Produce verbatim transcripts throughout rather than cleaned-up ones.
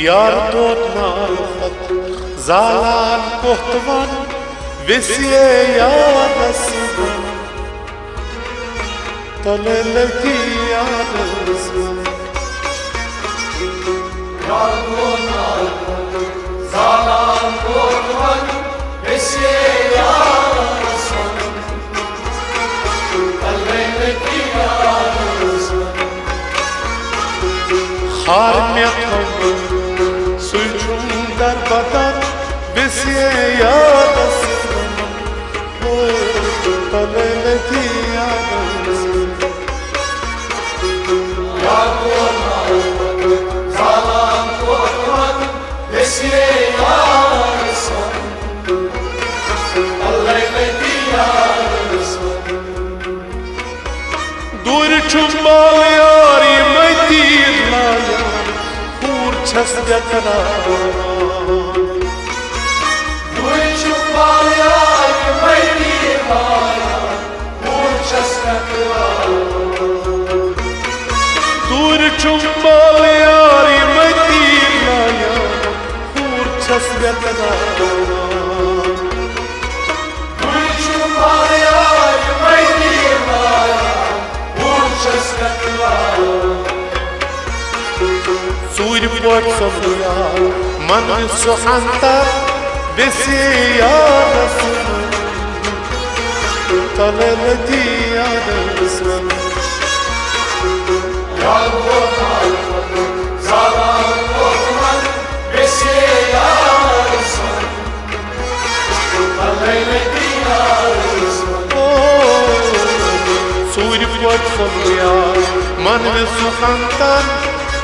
یار دود نار کھۄتہٕ زالان کوٚت وَن، ویسے یارس وَن، تلے لگی یارس وَن۔ یار دود نار کھۄتہٕ زالان کوٚت وَن، ویسے یارس وَن۔ خار مےٚ تھوٚو، سُے چھُم دربدر، ویسے یارس وَن۔ او، تلے لگی یارس وَن۔ دوٗرِ چھُم بال یار یِمے تیٖر لایان، کوٗر چھَس بے قرار۔ دوٗرِ چھُم بال یار یِمے تیٖر لایان، کوٗر چھَس بے قرار۔ دوٗرِ چھُم بال یار یِمے تیٖر لایان، کوٗر چھَس بے قرار۔ ژوٗرِ پٲٹھۍ سۄمبریا من سُہ اندر، ویسے یارس وَن، تلے لگی یارس وَن۔ ژوٗرِ پٲٹھۍ سۄمبریا من وِسُکھن تن،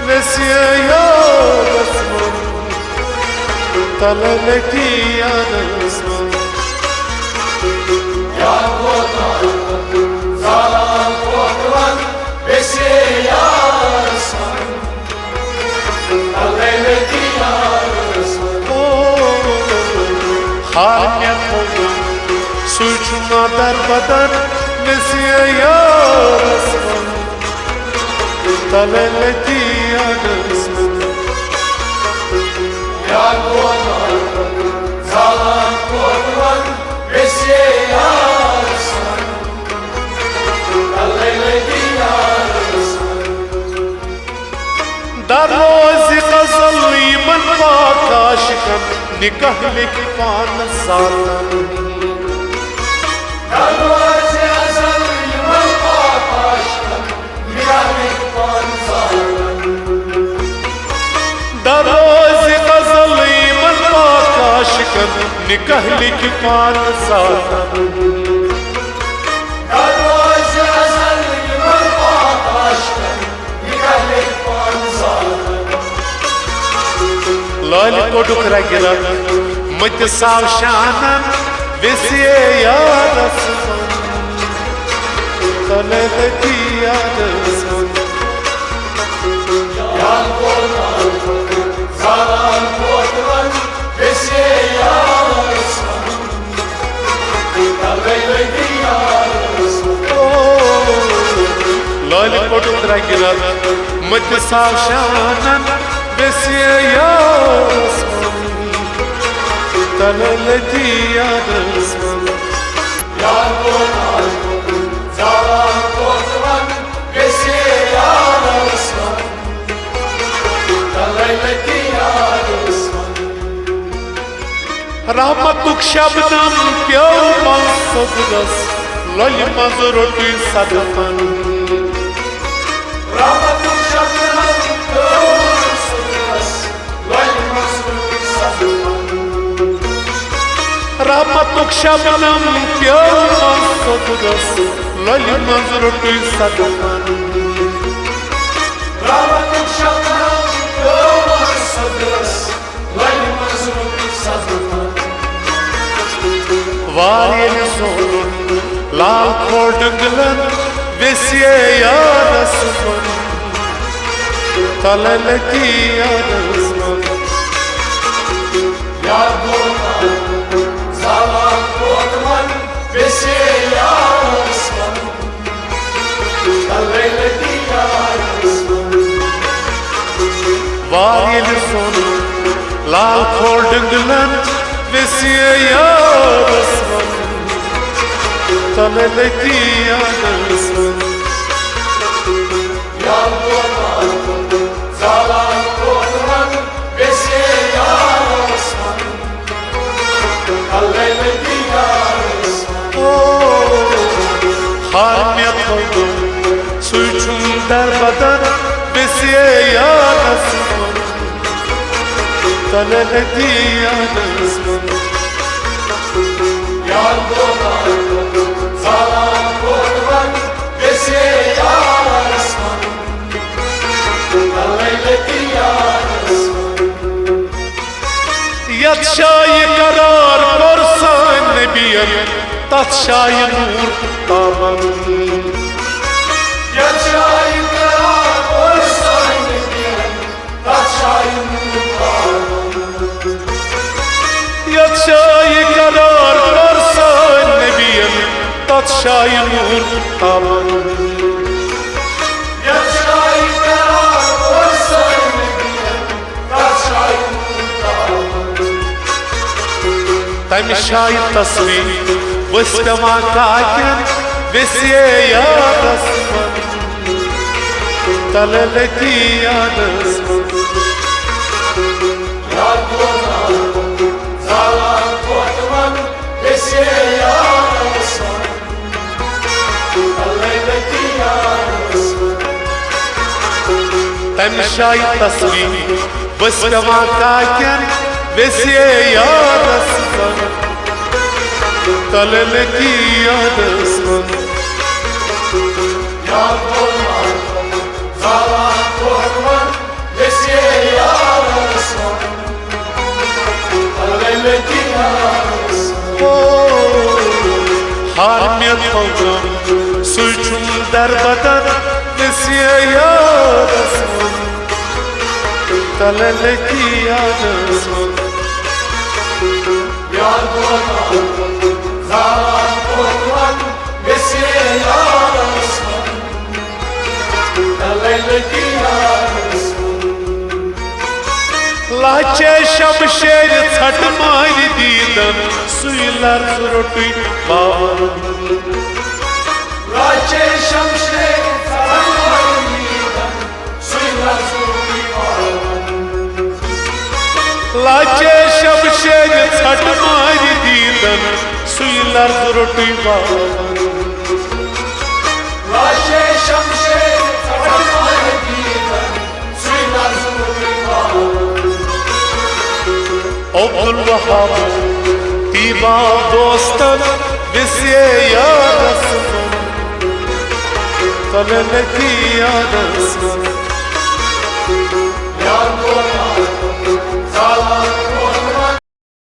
ویسے یارس وَن، تلے لگی یارس وَن۔ ہار مےٚ تھوٚو، سُے چھُ مےٚ دربدر، مےٚ سِیے یارس وَن، تلے لگی یارس وَن۔ دروازِ غزل یِمن پاک عاشقن، نکاح لیکھِ پانس ذاتن۔ دروازِ غزل یِمن پاک عاشقن، نکاح لیکھِ پانس ذاتن۔ دروازِ غزل یِمن پاک عاشقن، نکاح لیکھِ پانس ذاتن۔ لالہِ کوٚڈُکھ رگہِ رگ مٔتِس آو شانن، ویسے یارس وَن، تلے لگی یارس وَن۔ لالہِ کوٚڈُکھ رگہِ رگ مٔتِس آو شانن، ویسے یارس وَن، تلے لگی یارس وَن۔ رحمتُک شبنم پیوٚو منصورس، لۄلہِ منٛز روٚٹُے صدفن۔ رحمتُک شبنم پیوٚو منصورس، لۄلہِ منٛز روٚٹُے صدفن۔ رحمتُک شبنم پیوٚو منصورس، لۄلہِ منٛز روٚٹُے صدفن۔ رحمتُک شبنم پیوٚو منصورس، وار ییٚلہِ سونُن لال کھوڑ ڈنگلن، ویسے یارس وَن، تلے لگی یارس وَن۔ وار ییٚلہِ سونُن لال کھول ڈنگلن ویسیے یارس من، تلے لگی یادس من۔ ہار مےٚ تھوٚو، سُے چھُم دربدر ویسیے یارس من، تلے لگی یادس من۔ یتھ جایہِ قرار کوٚر سٲنۍ نبین، تتھ جایہِ نور تابان۔ یتھ جایہِ قرار کوٚر سٲنۍ نبین، تتھ جایہِ نور تابان۔ یتھ جایہِ قرار کوٚر سٲنۍ نبین، تتھ جایہِ نور تابان۔ یتھ جایہِ قرار کوٚر سٲنۍ نبین، تتھ جایہِ نور تابان۔ تمہِ جایہِ تصویر ؤژھ پٮ۪وان کاکٮ۪ن ویسیے یادس من، تلے لگی یادس من۔ تمہِ جایہِ تصویر ؤژھ پٮ۪وان کاکٮ۪ن ویسیے یادس من، تلے لگی یادس من۔ ہار مےٚ تھوٚو، سُے چھُم دربدر ویسیے یادس من، تلے لگی یادس من۔ لچے شمشیر ژھٹ مارِ دیدن، سُے لرز روٹُے باور۔ لچے شمشیر ژھٹ مارِ دیدن، سُے لرز روٹُے باور۔ لچے شمشیر ژھٹ مارِ دیدن، سُے لرز روٹُے باور۔ لچے شمشیر ژھٹ مارِ دیدن، عبدالوہاب، طیبہ دوستن ویسیے یادس من، تلے لگی یادس من۔